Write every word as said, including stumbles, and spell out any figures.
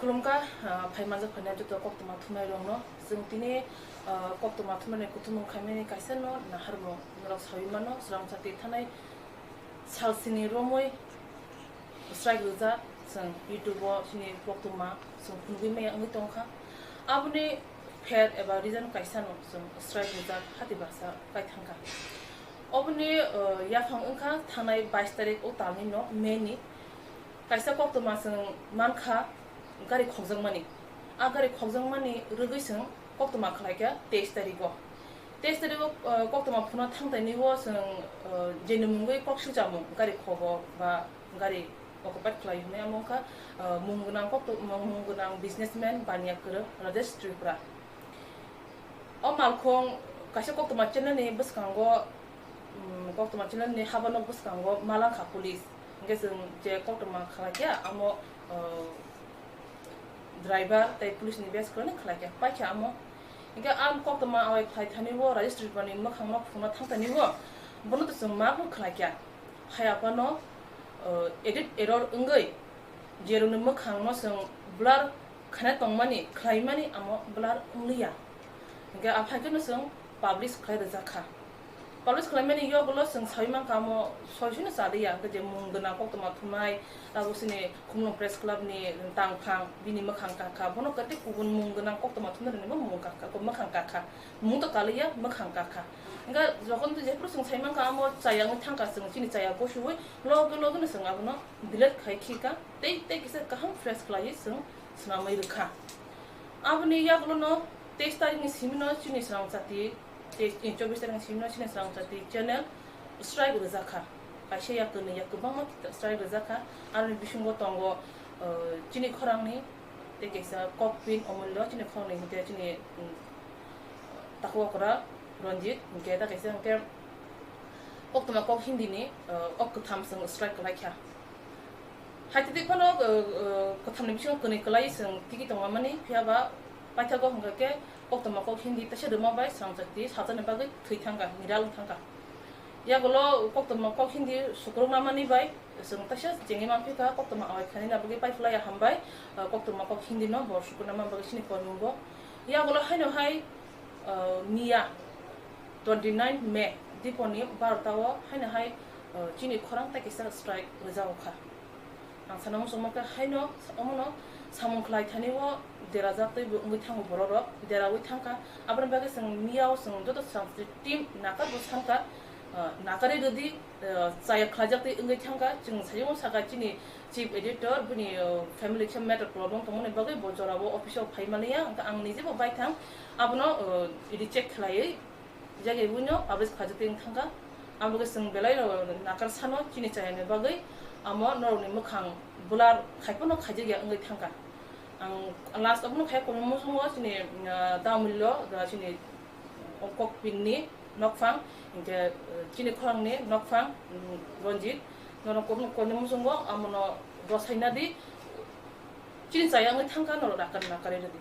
Khulumkha, ah, phai manjak phainai joto koktwma thumnairokno. Chwng tini, ah, koktwma thumnairokni kuthumung khaimani kaisa no naharmung norok saui mano, Chwrangsati thanai salsini romwi strike rijak. Chwng YouTube-o chini koktwma chwng phunugwi maya wngwi tongkha. Aboni pher eba reason kaisa no chwng strike rijak hati baksa kai thangkha. Oboni, ah, yaphang wngkha thanai bais tarik o talni no May ni. Kaisa koktwma chwng mankha gari khokjakmani. A gari khokjakmani rwgwi chwng koktwma khlaikha teis tarikgo. Teis tarikgo, ah, koktwma phunukna thangtaini o chwng, ah, jeni mungwi kok swijamung gari khogo ba gari occupied khlai hwnwi amo wngkha, ah, mung gwnang koktw-, mung gwnang businessman Baniya Kwrwng Rajesh Tripura. O malkhung kaisa koktwma channel ni bwskango, um, koktwma channel ni habano bwskango malangkha police. Hwnkhe chwng je koktwma khlaikha amo, uh, driver tei police ni bes kwrwini khlaikha, paikha amo. Hwnkhe ang koktwma awai khlai thani o Rajesh Tripura ni mwkhang no phunukna thang thani o bono to chwng ma khlaikha. Hai aphano, uh, edit error wngwi jeroni mwkhangno chwng blur khaina tongmani, khlaimani amo blur wngliya. Hwnkhe a phaikhe chwng publish khlai rwjak kha. Publish khlaimani yogulo chwng saui mankha amo soisino chaliya, hwnkhe je mung gwnang koktwma thumnai, abo chini Khumulwng Press Club ni tangphang, bini mwkhang kakha, bono kwtwi kubun mung gwnang koktwma thumnairoknibo mung kakha, mwkhang kakha, mung to kaliya, mwkhang kakha. Hwnkhe jokhon jephuru chwng sai mankha amo chaya wngwi thangkha, chwng chini chaya gosiwi loge loge no chwng abono delete khai khika, tei tei kisa kaham fresh khlaiwi chwng swnamwi rwkha. Aboni yagulono teis tarikni simino chini Chwrangsati, tei chobbish tarikni simino chini Chwrangsati channel strike rwjakha. Kaisa ya kwnwi ya kwbangma strike rwjakha. Aroni bisingo tongo, uh, chini khorangni tei kaisa Kokpin Omullo, chini khorangni hwnkhe chini, um, Takhuk Okra Ranjit, hwnkhe ta kaisa hwnkhe koktwma kok Hindi ni, uh, ok kwtham chwng strike kwlaikha. Haitwi phano, uh, uh, kwthamni bisingo kwnwi kwlai chwng tigi tongmani, phiya ba paithago hwnkha khe koktwma kok Hindi teisa rwma bai Chwrangsati salsani bagwi thwi thangkha, miral wng thangkha. Yagulo koktwma kok Hindi sukruknamani bai chwng teisa chengwi manphi kha, koktwma awai khainina bagwi paiphlaiya hambai, uh, koktwma kok Hindi no bo sukruknama bagwi chini kormungo. Yagulo haino hai, uh, miya twenty nine May diponi barota o haino hai, uh, chini khorang tei kisa strike rwjago kha. Ang sana muchungma khe haino omono samung khlai thani o derajak tei bo wngwi thango borok rok, deraui thangkha. Aboni bagwi chwng miya o chwng joto Chwrangsati team nakar bo sankha, uh, nakarwi rwdi, uh, chaya khlaijak tei wngwi thangkha. Chwng sayung saka chini chief editor bini, uh, family khe matter problem tongmani bagwi bo jora o office o phai maliya, hwnkhe ang nije bo bai thang abono, uh, idi check khlaiwi jagwi buino publish khlaijak tei wng thangkha. Abo khe chwng belai no nakar sano chini chayani bagwi amo norokni mwkhang blur khai phano khaijak ya wngwi thangkha. Ang last obono khai kono muchungo chini, uh, Damullo, uh, chini Kokpin ni nokphang, hwnkhe, uh, chini khorang ni nokphang, um, Ranjit, norok kono kono muchungo amono rosai nadi, chini chaya wngwi thangkha norok nakar nakar rwdi.